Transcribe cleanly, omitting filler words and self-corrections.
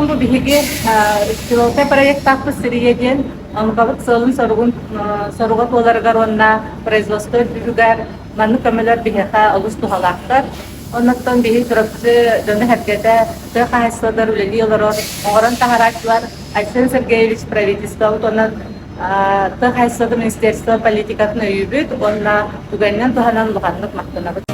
Оттон бу биһиги пилотнай проектаахпыт Сирия диэн омукабыт сыалын-соругун соруга туоларыгар уонна производство үрдүгэр маннык көмөлөр биһиэхэ олус туһалаахтар. Оннуттан биһи Чурапчы дьоно-сэргэтэ тыа хаһаайыстыбатыгар үлэлии олорор, оҥорон таһарааччылар Айсен Сергеевич правительствобыт уонна тыа хаһаайыстыбатын министерство политикатын өйүүбүт уонна түгэнинэн туһанан улаханнык махтанабыт.